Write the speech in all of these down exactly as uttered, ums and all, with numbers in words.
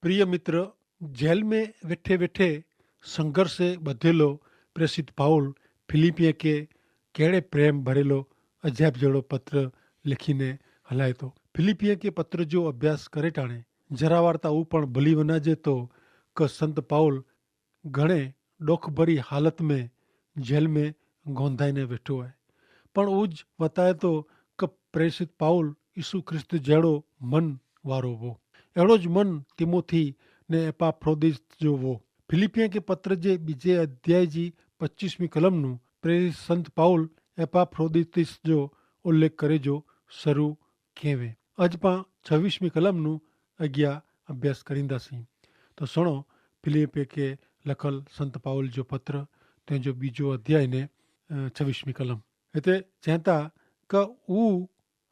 પ્રિય મિત્ર, જેલ મેં વેઠે વેઠે સંઘર્ષે બધેલો પ્રેસિત પાઉલ ફિલિપિયા કે કહેડ઼ે પ્રેમ ભરેલો અજાયબ જેડો પત્ર લેખીને હલાયતો. ફિલિપિયા કે પત્ર જો અભ્યાસ કરે ટાણે જરાવાર્તા ઉપણ ભલી વનાજે તો કે સંત પાઉલ ઘણે ડોખભરી હાલત મેં જેલ મેં ગોંધાઈ ને વેઠો હૈ. પણ ઉજ વતાયતો કે પ્રેસિત પાઉલ ઈસુ ખ્રિસ્ત જેડો મન વારો વો. એડો જ મન તિમોથી ને એપાફ્રોદિત જો વો. ફિલિપિયા કે પત્ર જે બીજે અધ્યાય જી પચ્ચીસમી કલમનું પ્રેસિત સંત પાઉલ એપાફ્રોદિત જો ઉલ્લેખ કરે જો શરૂ કહેવે. અજ પાં છવીસમી કલમનું અગિયા અભ્યાસ કરીંદા સી. તો સુણો, ફિલિપિયા કે લખલ સંત પાઉલ જો પત્ર તેનો બીજો અધ્યાય ને છવીસમી કલમ. હેતા ચેંતા કે ઉ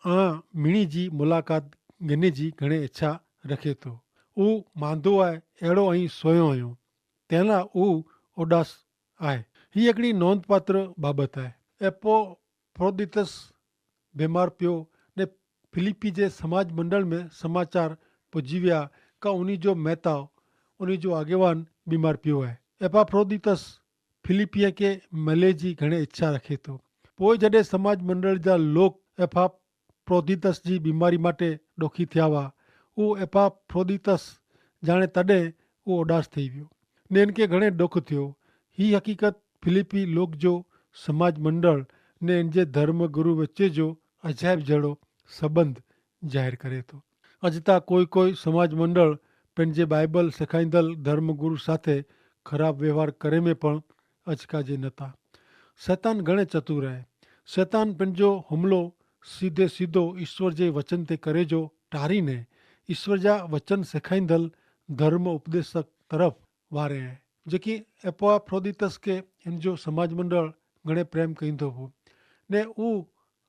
આ મિણી જી મુલાકાત ગને જી ઘણે ઇચ્છા રખે તો. ઉ માંદો આય એડો અહીં સોયો અયો તેના ઉ ઉડાસ આય. હી એકડી નોંધપાત્ર બાબત આય. એપોફ્રોદિતસ બીમાર પ્યો ને ફિલિપ્પી જે સમાજ મંડળ મેં સમાચાર પજીવ્યા કા ઉની જો મૈતાવ ઉની જો આગેવાન બીમાર પ્યો આય. એપાફ્રોદિતસ ફિલિપ્પી કે મલે જી ઘણે ઇચ્છા રખે તો. પોય જડે સમાજ મંડળ જા લોક એપાફ્રોદિતસ જી બીમારી માટે ડોખી થ્યાવા ઉ એપાફ્રોદિતસ જાણે તદે ઉ ઉડાસ થઈ વ્યો ને એન કે ઘણે ડોખ થ્યો. હી હકીકત ફિલિપ્પી લોક જો સમાજ મંડળ ને એન જે ધર્મગુરુ વચ્ચે જો અજાયબ જેડો સંબંધ જાહેર કરે તો. અજ તા કોઈ કોઈ સમાજ મંડળ પેનજે બાઈબલ સેખાઈંદલ ધર્મગુરુ સાથે ખરાબ વ્યવહાર કરે મેં પણ અચકાજે નતા. સૈતાન ઘણે ચતુર હૈ. સૈતાન પેનજો હુમલો સીધે સીધો ઈસ્વર જે વચન તે કરે જો ટારી ને ઈસ્વર જા વચન સેખાઈંદલ ધર્મ ઉપદેશક તરફ વારે હૈ. જેકી એપાફ્રોદિતસ કે એન જો સમાજ મંડળ ઘણે પ્રેમ કઈંદો હો ને ઉ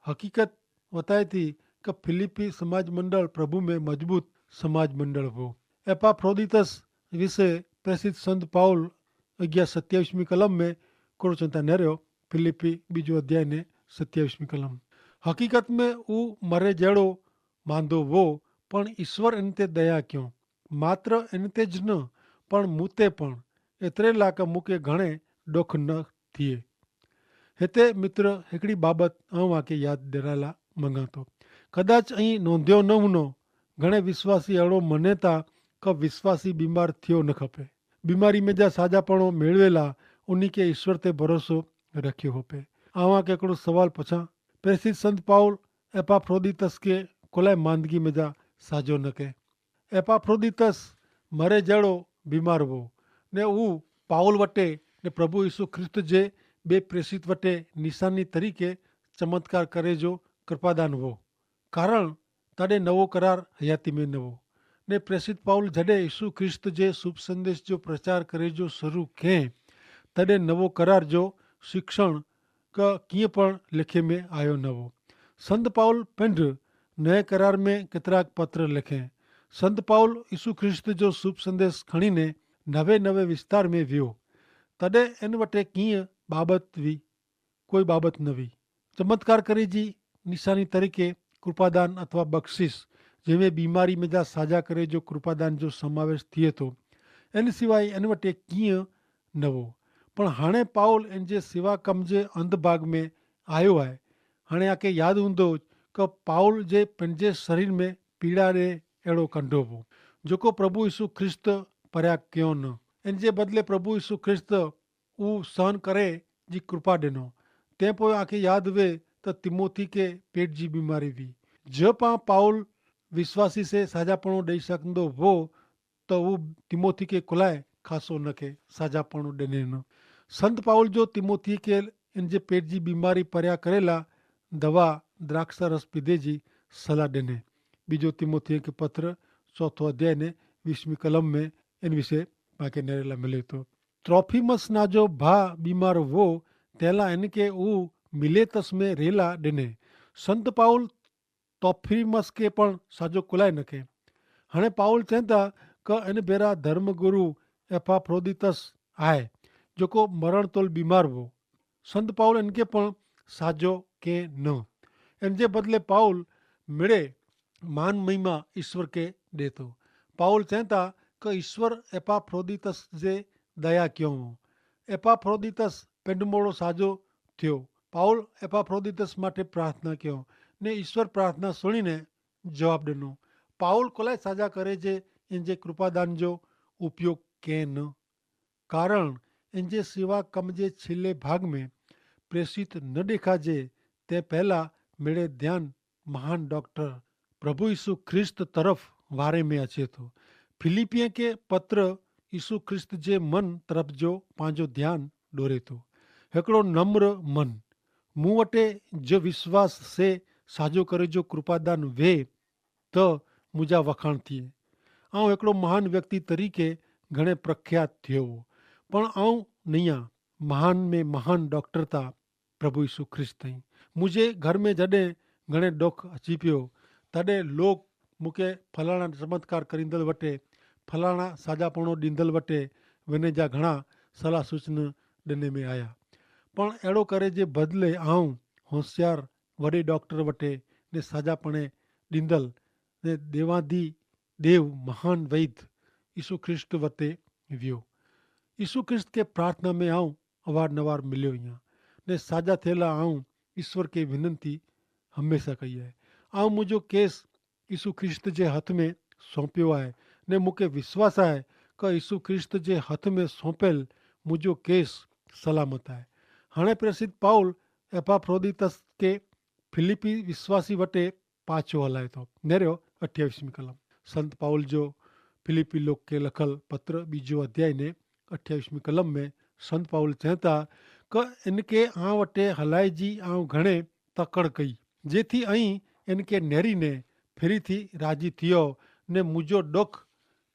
હકીકત વતાયતી કે ફિલિપ્પી સમાજ મંડળ પ્રભુ મેં મજબૂત સમાજ મંડળ હો. એપાફ્રોદિતસ વિશે પ્રેસિત સંત પાઉલ અગિયા સત્યાવિશ મી કલમ મેં કોરો ચેંતા નહર્યો. ફિલિપ્પી બીજો અધ્યાય ને સત્યાવિશ મી કલમ. હકીકત મેં ઉ મરે જેડો માંદો વો પણ ઈસ્વર એન તે દયા ક્યો. માત્ર એન તે જ ન પણ મુતે પણ એતરેલા કે મુકે ઘણે ડોખ ન થિયે. હેતે મિત્ર હેકડી બાબત અવાંકે યાદ દેરાલા મંગાતો. કદાચ અહીં નોંધ્યો ન હુનો ઘણે વિશ્વાસી એડો મનેતા કે વિશ્વાસી બીમાર થ્યો ન ખપે. બીમારી મેં જા સાજાપણો મેળવેલા ઉની કે ઈસ્વર તે ભરોસો રખ્યો હોપે. આવાંકે એકડો સવાલ પછા. પ્રેસિત સંત પાઉલ એપાફ્રોદિતસ કે કોલાએ માંદગી મેં જા સાજો ન કે? એપાફ્રોદિતસ મરે જેડો બીમાર વો ને ઉ પાઉલ વટે ને પ્રભુ ઈસુ ખ્રિસ્ત જે બે પ્રેસિત વટે નિશાની તરીકે ચમત્કાર કરે જો કૃપાદાન વો. કારણ તદે નવો કરાર હયાતી મેં નવો. ને પ્રેસિત પાઉલ જડે ઈસુ ખ્રિસ્ત જે શુભ સંદેશ જો પ્રચાર કરે જો શરૂ કહેં તદે નવો કરાર જો શિક્ષણ કિંપણ લેખે મેં આયો નવો. સંત પાઉલ પંડ નય કરાર મેં કેતરાક પત્ર લેખે. સંત પાઉલ ઈસુ ખ્રિસ્ત જો શુભ સંદેશ ખણીને નવે નવે વિસ્તાર મેં વ્યો. તદે એન વટે કિંય બાબત વી કોઈ બાબત નવી. ચમત્કાર કરે જી નિશાની તરીકે કૃપાદાન અથવા બક્ષિશ જેમે બીમારી મેં જા સાજા કરે જો કૃપાદાન જો સમાવેશ થિયે તો. એન સિવાય એન વટે કિંય નવો. પણ હાણે પાઉલ એન જે સેવા કમ જે અંધભાગ મેં આયો હૈ. હાણે આકે યાદ હૂંદો કે પાઉલ જે પંજે શરીર મેં પીડા રે એડો કંડો હો જોકો પ્રભુ ઈસુ ખ્રિસ્ત પર્યા ક્યો ન. એન જે બદલે પ્રભુ ઈસુ ખ્રિસ્ત ઉસહન કરે જી કૃપા દેનો. તે પોય આકે યાદ વે તો તિમોથી કે પેટ જી બીમારી વી. જો પા પાઉલ વિશ્વાસી સે સાજાપણો દઈ સકંદો વો તો ઉ તિમોથી કે કોલાએ ખાસો ન કે સાજાપણો દેને ન. સંત પાઉલ જો તિમોથી કે એન જે પેટ જી બીમારી પર્યા કરેલા દવા દ્રાક્ષા રસ પીધે જી સલાહ દેને. બીજો તિમોથી કે પત્ર ચોથો અધ્યાય ને વીસમી કલમ મેં એન વિશે બાકે નેરેલા મિલે તો. ત્રોફિમસ ના જો ભા બીમાર વો તેલા એન કે ઉ મિલેતસ મેં રેલા દેને. સંત પાઉલ તોફિમસ કે પણ સાજો કુલાઈ નખે. હણે પાઉલ ચેંતા કે એન ભેરા ધર્મગુરુ એફાફ્રોદિતસ આય જોકો મરણતોલ બીમાર વો. સંત પાઉલ એન કે પણ સાજો કે ન. એન જે બદલે પાઉલ મેળે માન મહિમા ઈસ્વર કે દેતો. પાઉલ ચેંતા કે ઈસ્વર એપાફ્રોદિતસ જે દયા ક્યો હો. એપાફ્રોદિતસ પેંડમોડો સાજો થ્યો. પાઉલ એપાફ્રોદિતસ માટે પ્રાર્થના ક્યો, ને ઈસ્વર પ્રાર્થના સુણીને જવાબ દેનો. પાઉલ કોલાઈ સાજા કરે જે એન જે કૃપાદાન જો ઉપયોગ કે ન? કારણ એન જે સેવા કમ જે છેલ્લે ભાગ મેં પ્રેસિત ન દેખાજે, તે પહેલા મેળે ધ્યાન મહાન ડોક્ટર પ્રભુ ઈસુ ખ્રિસ્ત તરફ વારે મેં અચે થો. ફિલિપિયા કે પત્ર ઈસુ ખ્રિસ્ત જે મન તરફ જો પાંજો ધ્યાન ડોરે થો. હેકડો નમ્ર મન, મુવટે જે વિશ્વાસ સે સાજો કરે જો કૃપાદાન વે, તો મુજા વખાણ થિયે. આઉં એકડો મહાન વ્યક્તિ તરીકે ઘણે પ્રખ્યાત થિયો હો, પણ આઉં નહિયા મહાન મેં મહાન ડોક્ટર તા પ્રભુ ઈસુ ખ્રિસ્ત હૈં. મુઝે ઘર મેં જડે ઘણે ડોખ અચીપ્યો, તદે લોક મુકે ફલાણા ચમત્કાર કરીંદલ વટે, ફલાણા સાજાપણો દીંદલ વટે વેને જા ઘણા સલાહ સૂચન દેને મેં આયા. પણ એડો કરે જે બદલે આઉં હોશિયાર વડે ડોક્ટર વટે ને સાજાપણે દીંદલ ને દેવાદી દેવ મહાન વૈધ ઈસુ ખ્રિસ્ત વતે વ્યો. ઈસુ ખ્રિસ્ત કે પ્રાર્થના મેં આઉં અવારનવાર મિલ્યો હિયા, ને સાજા થેલા આઉં ઈસ્વર કે વિનંતી હમેંસા કઈ હૈ. આઉં મુજો કેસ ઈસુ ખ્રિસ્ત જે હથ મેં સોંપ્યો હૈ, ને મુકે વિશ્વાસ હૈ કે ઈસુ ખ્રિસ્ત જે હથ મેં સોંપેલ મુજો કેસ સલામત હૈ. હણે પ્રેસિત પાઉલ એપાફ્રોદિતસ કે ફિલિપ્પી વિશ્વાસી વટે પાછો હલાયતો. નેર્યો અઠ્યાવિશ મી કલમ. સંત પાઉલ જો ફિલિપ્પી લોક કે લખલ પત્ર બીજો અધ્યાય ને અઠ્યાવિશ મી કલમ મેં સંત પાઉલ ચેંતા કે એનકે આ વટે હલાય જી આઉં ઘણે તકડ કઈ, જેથી અહીં એનકે નેરી ને ફિરી થી રાજી થિયો ને મુજો ડોખ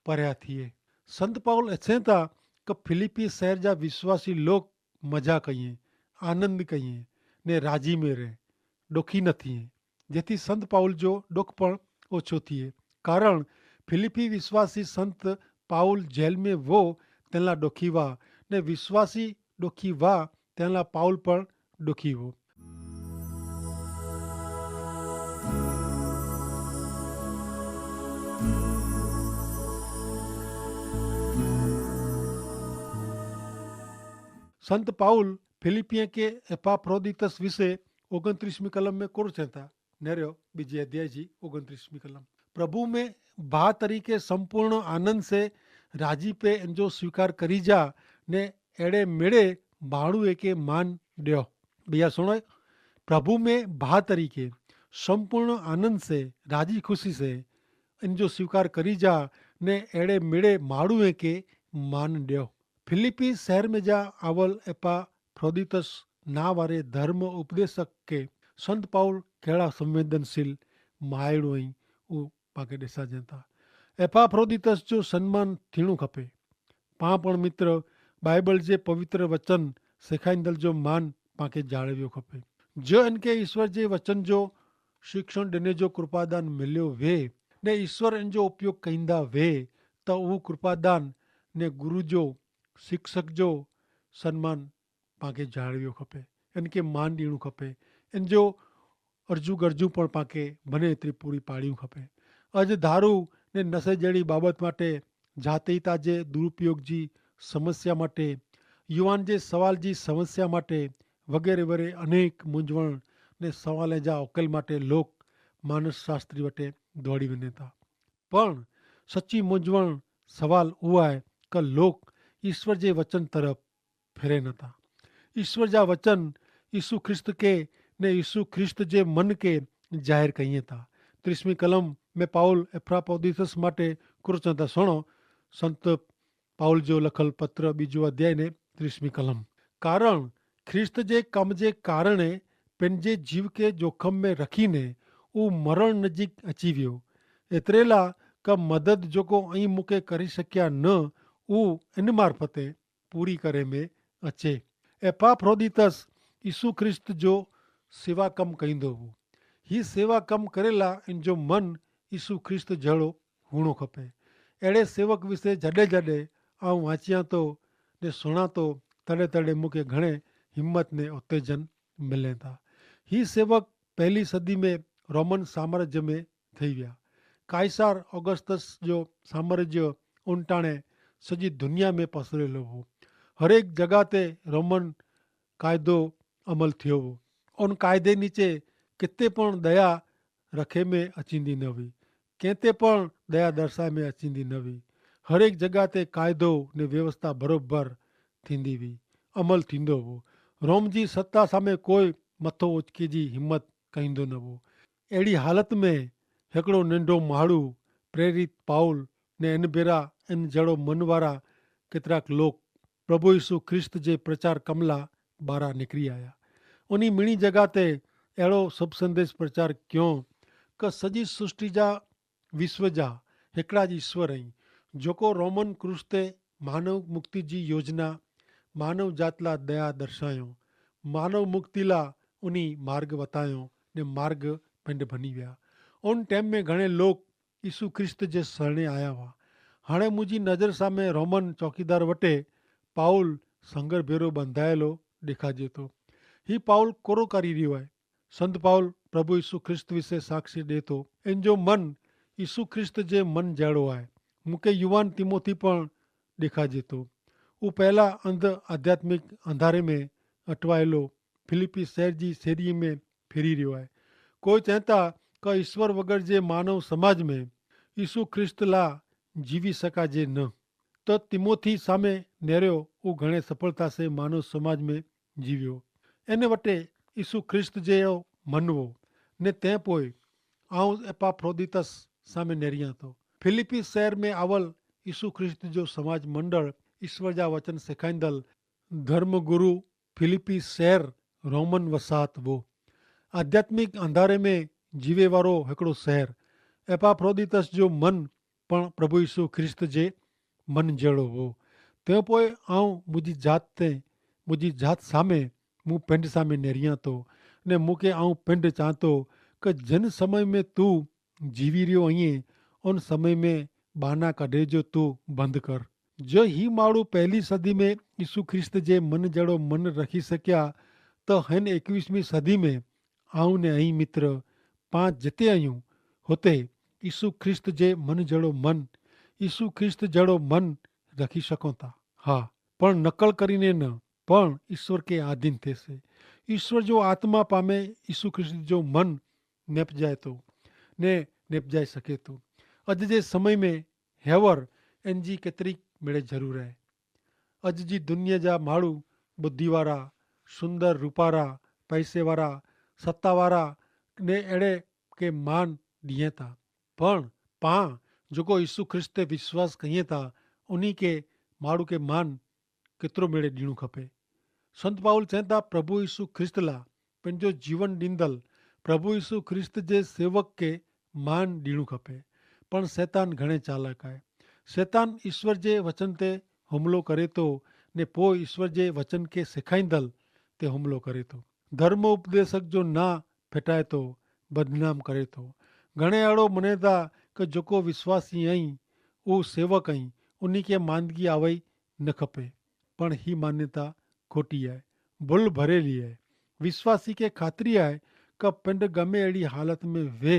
પર્યા થિયે. સંત પાઉલ એચેંતા કે ફિલિપ્પી સહર જા વિશ્વાસી લોક મજા કહિયે, આનંદ કહિયે ને રાજી મેં રહે, ડોખી ન થિયે. જેથી સંત પાઉલ જો ડોખ પણ ઓછો થિયે. કારણ ફિલિપ્પી વિશ્વાસી સંત પાઉલ જેલ મેં વો તેનલા ડોખી વા, ને વિશ્વાસી ડોખી વા તેનલા પાઉલ પણ ડોખી વો. સંત પાઉલ ફિલિપ્પિયા કે એપાફ્રોદિતસ વિશે ઓગણત્રીસમી કલમ મેં કોરો ચેંતા. નેર્યો બીજી અધ્યાય જી ઓગણત્રીસમી કલમ. પ્રભુ મેં ભા તરીકે સંપૂર્ણ આનંદ સે રાજી પે એનજો સ્વીકાર કરી જા, ને એડે મેડે ભાડુ એકે માન ડ્યો. બિયા સુણો, પ્રભુ મેં ભા તરીકે સંપૂર્ણ આનંદ સે, રાજી ખુશી સે એનજો સ્વીકાર કરી જા, ને એડે મેડે માડુ એકે માન ડ્યો. ફિલિપ્પી સહર મેં જા આવલ એપાફ્રોદિતસ ના વારે ધર્મ ઉપદેશક કે સંત પાઉલ કહેડા સંવેદનશીલ માયડો અહીં ઉપાકે દેસા જેતા. એપાફ્રોદિતસ જો સન્માન થીણું ખપે. પાં પણ મિત્ર બાઈબલ જે પવિત્ર વચન સેખાઈંદલ જો માન પાંકે જાળવ્યો ખપે. જો એનકે ઈસ્વર જે વચન જો શિક્ષણ દેને જો કૃપાદાન મિલ્યો વે ને ઈસ્વર એન જો ઉપયોગ કહીંદા વે, તો ઉહ કૃપાદાન ને ગુરુ જો શિક્ષક જો સન્માન પાંકે જાળવ્યો ખપે. એન કે માન દીણું ખપે. એન જો અરજુ ગરજુ પણ પાંકે બને એતરી પૂરી પાડ્યું ખપે. અજ ધારુ ને નસે જેડી બાબત માટે, જાતિતા જે દુરુપયોગ જી સમસ્યા માટે, યુવાન જે સવાલ જી સમસ્યા માટે વગેરે વરે અનેક મુંજવણ ને સવાલે જા ઉકેલ માટે લોક માનસ શાસ્ત્રી વટે દોડી વેને તા. પણ સચ્ચી મુંજવણ સવાલ ઉઆ હૈ કે લોક ઈસ્વર જે વચન તરફ ફેરે નતા. ઈસ્વર જા વચન ઈસુ ખ્રિસ્ત કે ને ઈસુ ખ્રિસ્ત જે મન કે જાહેર કહિયે તા. ત્રીસમી કલમ મેં પાઉલ એફ્રાપોદિસસ માટે કુરચંતા સુણો. સંત પાઉલ જો લખલ પત્ર બીજો અધ્યાય ને ત્રીસમી કલમ. કારણ ખ્રિસ્ત જે કમ જે કારણે પેનજે જીવ કે જોખમ મેં રખી ને ઉં મરણ નજીક અચી વ્યો. એતરેલા કા મદદ જોકો અહીં મુકે કરી શક્યા ન ઉં એન મારફતે પૂરી કરે મેં અચે. એપાફ્રોદિતસ ઈસુ ખ્રિસ્ત જો સેવા કમ કહીંદો હો. હી સેવા કમ કરેલા એન જો મન ઈસુ ખ્રિસ્ત જેડો હુણો ખપે. એડે સેવક વિશે જડે જડે આઉં વાંચ્યા તો ને સુણા તો તડે તડે મુકે ઘણે હિંમત ને ઉત્તેજન મિલે તા. હી સેવક પહેલી સદી મેં રોમન સામ્રાજ્ય મેં થઈ વ્યા. કાઈસાર ઓગસ્તસ જો સામ્રાજ્ય ઉનટાણે સજી દુનિયા મેં પસરેલો હો. હરેક જગા તે રોમન કાયદો અમલ થયો હો. ઉન કાયદે નીચે કિતે પણ દયા રખે મેં અચીંદી નવી, કેતે પણ દયા દર્શાય મેં અચીંદી નવી. હરેક જગા તે કાયદો ને વ્યવસ્થા ભરોભર થીંદી વી અમલ થીંદો હો. રોમ જી સત્તા સામે કોઈ મથો ઓચકે જી હિંમત કહીંદો નવો. એડી હાલત મેં હેકડો નેંડો માડૂ પ્રેરિત પાઉલ ને એનબેરા એન જેડો મનવારા કેતરાક લોક પ્રભુ ઈસુ ખ્રિસ્ત જે પ્રચાર કમલા બારા નેકરી આયા. ઉની મિણી જગા તે એડો સબ સંદેશ પ્રચાર ક્યો કે સજી સૃષ્ટિ જા વિશ્વ જા હેકડા જ ઈસ્વર અહીં જોકો રોમન ક્રૂસ તે માનવ મુક્તિ જી યોજના માનવ જાતલા દયા દર્શાયો, માનવ મુક્તિલા ઉની માર્ગ વતાયો ને માર્ગ પિંડ ભની વ્યા. ઉન ટેમ મેં ઘણે લોક ઈસુ ખ્રિસ્ત જે સરણે આયા વા. હાણે મુઝે નજર સામે રોમન ચોકીદાર વટે પાઉલ સંગર ભેરો બંધાયેલો દેખાજે તો. હી પાઉલ કોરો કરી રહ્યો હૈ? સંત પાઉલ પ્રભુ ઈસુ ખ્રિસ્ત વિશે સાક્ષી દેતો. એન જો મન ઈસુ ખ્રિસ્ત જે મન જેડો હૈ. મુકે યુવાન તિમોથી પણ દેખાજે તો. ઉપહેલા અંધ આધ્યાત્મિક અંધારે મેં અટવાયેલો ફિલિપ્પી શહેર જી શેરી મેં ફેરી રહ્યો હૈ. કોઈ ચેતા કે ઈસ્વર વગર જે માનવ સમાજ મેં ઈસુ ખ્રિસ્ત લા જીવી શકાજે ન. તો તિમોથી સામે નેર્યો ઉં ઘણે સફળતા સે માનવ સમાજ મેં જીવ્યો. એને વટે ઈસુ ખ્રિસ્ત જે મનવો. ને તે પોય આઉં એપાફ્રોદિતસ સામે નેરિયા તો. ફિલિપ્પી શહેર મેં આવલ ઈસુ ખ્રિસ્ત જો સમાજ મંડળ ઈસ્વર જા વચન સેખાઈંદલ ધર્મગુરુ ફિલિપ્પી શહેર રોમન વસાત વો. આધ્યાત્મિક અંધારે મેં જીવે વારો હેકડો શહેર. એપાફ્રોદિતસ જો મન પણ પ્રભુ ઈસુ ખ્રિસ્ત જે મન જેડો વો. તે પોય આઉં મુઝે જાત તે મુઝે જાત સામે મું પેંડ સામે નેરિયા તો. ને મુકે આઉં પેંડ ચાંતો કે જેન સમય મેં તું જીવી રહ્યો અહીં ઉન સમય મેં બાના કઢે જો તું બંધ કર. જો હી માડૂ પહેલી સદી મેં ઈસુ ખ્રિસ્ત જે મન જેડો મન રખી શક્યા, તો હેન એકવીસમી સદી મેં આઉં ને અહીં મિત્ર પાંચ જતે અયું હોતે ઈસુ ખ્રિસ્ત જે મન જેડો મન ઈસુ ખ્રિસ્ત જેડો મન રખી શકો તા. હા, પણ નકલ કરીને ન, પણ ઈસ્વર કે આધીન થેસે. ઈસ્વર જો આત્મા પામે ઈસુ ખ્રિસ્ત જો મન નેપજાય તો ને નેપજાય શકે તો. અજ જે સમય મેં હેવર એનજી કેતરી મેળે જરૂર હૈ. અજ જી દુનિયા જા માડૂ બુદ્ધિવારા, સુંદર રૂપારા, પૈસેવારા, સત્તાવારા ને એડે કે માન દિયે તા. પણ પા જોકો ઈસુ ખ્રિસ્ત તે વિશ્વાસ કહિયે તા ઉની કે માડૂ કે માન કેતરો મેળે દીણું ખપે? સંત પાઉલ ચેતા પ્રભુ ઈસુ ખ્રિસ્ત લા પન જો જીવન દીંદલ પ્રભુ ઈસુ ખ્રિસ્ત જે સેવક કે માન દીણું ખપે. પણ સેતાન ઘણે ચાલક આય. સેતાન ઈસ્વર જે વચન તે હુમલો કરે તો ને પોય ઈસ્વર જે વચન કે સેખાઈંદલ તે હુમલો કરે તો. ધર્મ ઉપદેશક જો ના ફેટાય તો બદનામ કરે તો. ઘણે આડો મને તા કે જોકો વિશ્વાસી અહીં ઉહ સેવક અહીં ઉની કે માંદગી આવય ન ખપે. પણ હી માન્યતા ખોટી આય, ભુલ ભરેલી આય. વિશ્વાસી કે ખાતરી આય કે પિંડ ગમે એડી હાલત મેં વે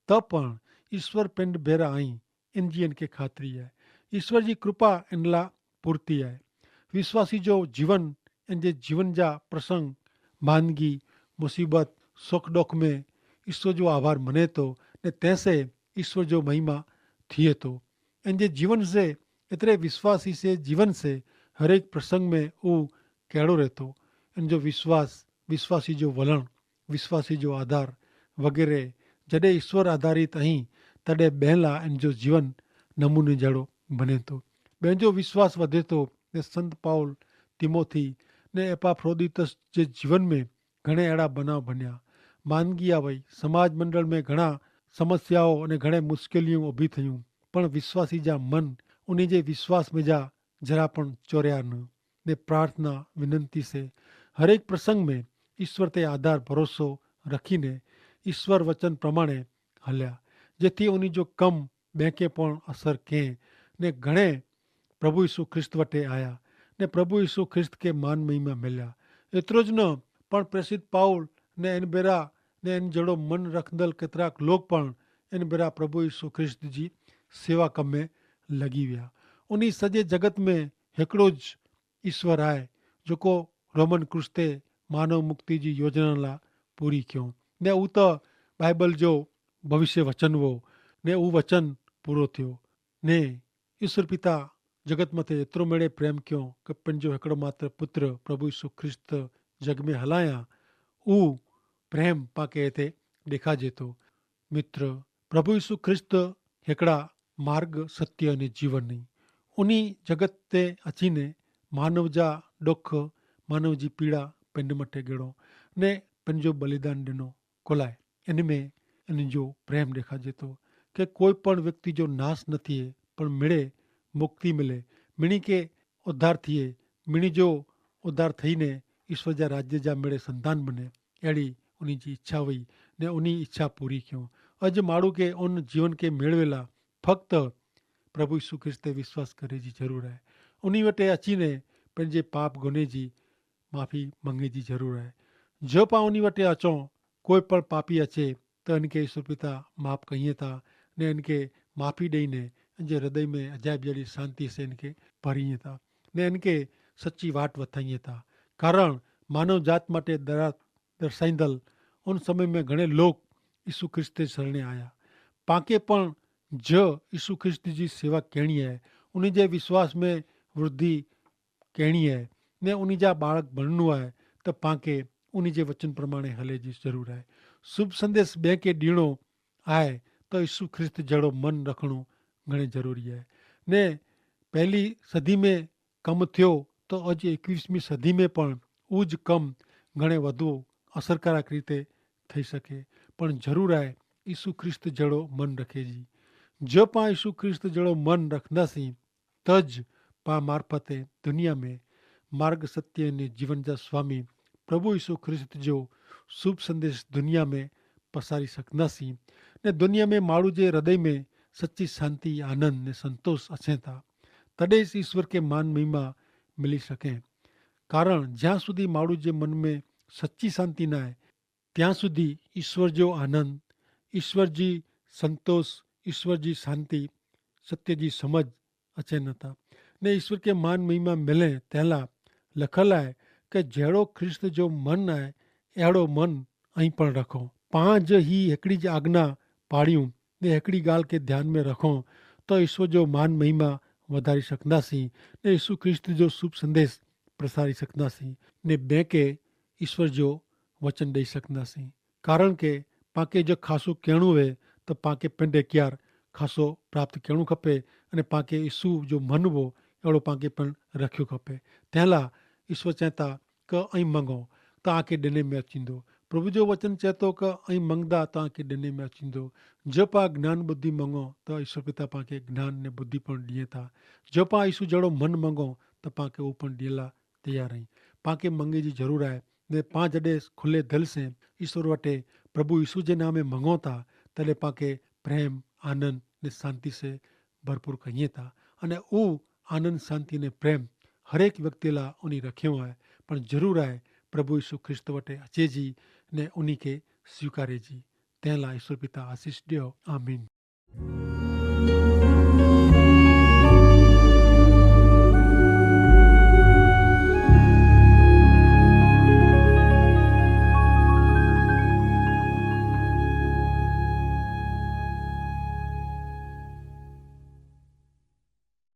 તો પણ ઈસ્વર પિંડ ભેરા અહીં. ઇનજી એનકે ખાતરી આય. ઈસ્વર જી કૃપા એનલા પૂરતી આય. વિશ્વાસી જો જીવન એનજે જીવન જા પ્રસંગ, માંદગી, મુસીબત, સોખડોખ મેં ઈસ્વર જો આભાર મને તો ને તેસે ઈસ્વર જો મહિમા થિયે તો. એનજે જીવન સે એતરે વિશ્વાસી સે જીવન સે હરેક પ્રસંગ મેં ઉં કહેડો રહેતો. એનજો વિશ્વાસ, વિશ્વાસી જો વલણ, વિશ્વાસી જો આધાર વગેરે જડે ઈસ્વર આધારિત અહીં તદે બહેલા એનજો જીવન નમૂને જેડો બને તો. બહેનજો વિશ્વાસ વધે તો. ને સંત પાઉલ, તિમોથી ને એપાફ્રોદિતસ જે જીવન મેં ઘણે એડા બનાવ બન્યા. માંદગી આવય, સમાજ મંડળ મેં ઘણા સમસ્યાઓ અને ઘણે મુશ્કેલીઓ ઉભી થયું. પણ વિશ્વાસી જા મન ઉની જે વિશ્વાસ મેં જા જરા પણ ચોર્યા ન. ને પ્રાર્થના વિનંતી સે હરેક પ્રસંગ મેં ઈસ્વર તે આધાર ભરોસો રખીને ઈસ્વર વચન પ્રમાણે હલ્યા, જેથી ઉની જો કમ બેંકે પણ અસર કહેં ને ઘણે પ્રભુ ઈસુ ખ્રિસ્ત વટે આયા ને પ્રભુ ઈસુ ખ્રિસ્ત કે માન મહિમા મેલ્યા. એતરો જ ન પણ પ્રેસિત પાઉલ ને એન બેરા ને એન જેડો મન રખદલ કેતરાક લોક પણ એન બેરા પ્રભુ ઈસુ ખ્રિસ્ત જી સેવા કમે લગી વ્યા. ઉની સજે જગત મેં હેકડો જ ઈસ્વર આય, જોકો રોમન ક્રૂસ તે માનવ મુક્તિ જી યોજના લા પૂરી ક્યો. ને ઉતો બાઈબલ જો ભવિષ્ય વચન વો, ને ઉવચન પૂરો થ્યો. ને ઈસ્વર પિતા જગત મતે એતરો મેળે પ્રેમ ક્યો કે પન જો હેકડો માત્ર પુત્ર પ્રભુ ઈસુ ખ્રિસ્ત જગ મેં હલાયા. ઉ પ્રેમ પાંકે એતે દેખાજે તો. મિત્ર, પ્રભુ ઈસુ ખ્રિસ્ત હેકડા માર્ગ, સત્ય અને જીવન નહીં. ઉની જગત તે અચીને માનવ જા દુખ, માનવ જી પીડા પેંડ મટે ગેડો ને પેન જો બલિદાન દેનો કોલાય. એન મેં એન જો પ્રેમ દેખાજે તો કે કોઈ પણ વ્યક્તિ જો નાસ ન થિયે પણ મેળે મુક્તિ મિલે, મિણી કે ઉદ્ધાર થિયે, મિણી જો ઉદ્ધાર થઈને ઈસ્વર જા રાજ્ય જા મેળે સંતાન બને. એડી ઉની જી ઇચ્છા વય ને ઉની ઇચ્છા પૂરી ક્યો. અજ માણૂ કે ઉન જીવન કે મેળવેલા ફક્ત પ્રભુ ઈસુ ખ્રિસ્ત તે વિશ્વાસ કરે જી જરૂર હૈ. ઉની વટે અચીને પન જે પાપ ગુને જી માફી મંગે જી જરૂર હૈ. જો પાં ઉની વટે અચો કોઈ પણ પાપી અચે તો અનકે ઈસુ પિતા માફ કહિયે તા ને અનકે માફી દઈને અનજે હૃદય મેં અજાયબ જેડી શાંતિ સે અનકે ભરિયે તા ને અનકે સચ્ચી વાટ વથાઈએ તા. કારણ માનવ જાત માટે દર્શાઈંદલ ઉન સમય મેં ઘણે લોક ઈસુ ખ્રિસ્ત તે સરણે આયા. પાંકે પણ જ ઈસુ ખ્રિસ્ત જી સેવા કહેણી હૈ, ઉની જે વિશ્વાસ મેં વૃદ્ધિ કહેણી હૈ ને ઉની જા બાળક ભણનું હૈ, તો પાંકે ઉની જે વચન પ્રમાણે હલે જી જરૂર હૈ. શુભ સંદેશ બેંકે દીણો આય તો ઈસુ ખ્રિસ્ત જેડો મન રખણું ઘણે જરૂરી હૈ. ને પહેલી સદી મેં કમ થયો તો અજ એકવીસમી સદી મેં પણ ઉજ કમ ઘણે વધુ અસરકારક રીતે થઈ શકે. પણ જરૂર આય ઈસુ ખ્રિસ્ત જેડો મન રખે જી. જો પાં ઈસુ ખ્રિસ્ત જેડો મન રખંદા સી તજ પાં મારફતે દુનિયા મેં માર્ગ સત્ય અને જીવન જા સ્વામી પ્રભુ ઈસુ ખ્રિસ્ત જો શુભ સંદેશ દુનિયા મેં પસારી સકના સી. ને દુનિયા મેં માણૂ જે હૃદય મેં સચ્ચી શાંતિ આનંદ ને સંતોષ અછે થા. તદે ઈસ્વર કે માન મહિમા મિલી શકે. કારણ જ્યાં સુધી માણૂ જે મન મેં સચ્ચી શાંતિ નાય ત્યાં સુધી ઈસ્વર જો આનંદ, ઈસ્વર જી સંતોષ, ઈસ્વર જી શાંતિ, સત્ય જી સમજ અચે નતા. ને ઈસ્વર કે માન મહિમા મિલે તેલા લખલ આય કે જેડો ખ્રિસ્ત જો મન આય એડો મન અહીં પણ રખો. પાંજ હી હેકડી જ આજ્ઞા પાડ્યું ને હેકડી ગાલ કે ધ્યાન મેં રખો તો ઈસ્વર જો માન મહિમા વધારી સકના સી ને ઈસુ ખ્રિસ્ત જો શુભ સંદેશ પ્રસારી સકના સી. ને બેંકે ઈસ્વર જો વચન દઈ સકના સી. કારણ કે પાંકે જો ખાસો કહેણું હૈ તો પાંકે પેંડે ક્યાર ખાસો પ્રાપ્ત કહેણું ખપે. અને પાંકે ઈસુ જો મન હો એડો પાંકે પણ રખ્યો ખપે. તેલા ઈસ્વર ચેતા કે અહીં મંગો તો આંકે ડેને મેં અચીંદો. પ્રભુ જો વચન ચેતો કે અહીં મંગદા તો આંકે ડેને મેં અચીંદો. જો પાં જ્ઞાન બુદ્ધિ મંગો તો ઈસ્વર પિતા પાંકે જ્ઞાન ને બુદ્ધિ પણ દિયે થા. જો પાં ઈસુ જેડો મન મંગો તો પાંકે ઉપન દિયેલા તૈયાર હૈં. પાંકે મંગે જી જરૂર આય. ને પાં જડે ખુલ્લે ધલ સે ઈસ્વર વટે પ્રભુ ઈસુ જે નામે મંગો થા તદે પાંકે પ્રેમ, આનંદ ને શાંતિ સે ભરપૂર કહિયે થા. અને ઉહ આનંદ શાંતિ ને પ્રેમ હરેક વ્યક્તિ લા ઉની રખ્યો આય. પણ જરૂર આય પ્રભુ ઈસુ ખ્રિસ્ત વટે અચે જી ને ઉની કે સ્વીકારે જી. તેલા ઈસ્વર પિતા આશીસ દ્યો. આમીન.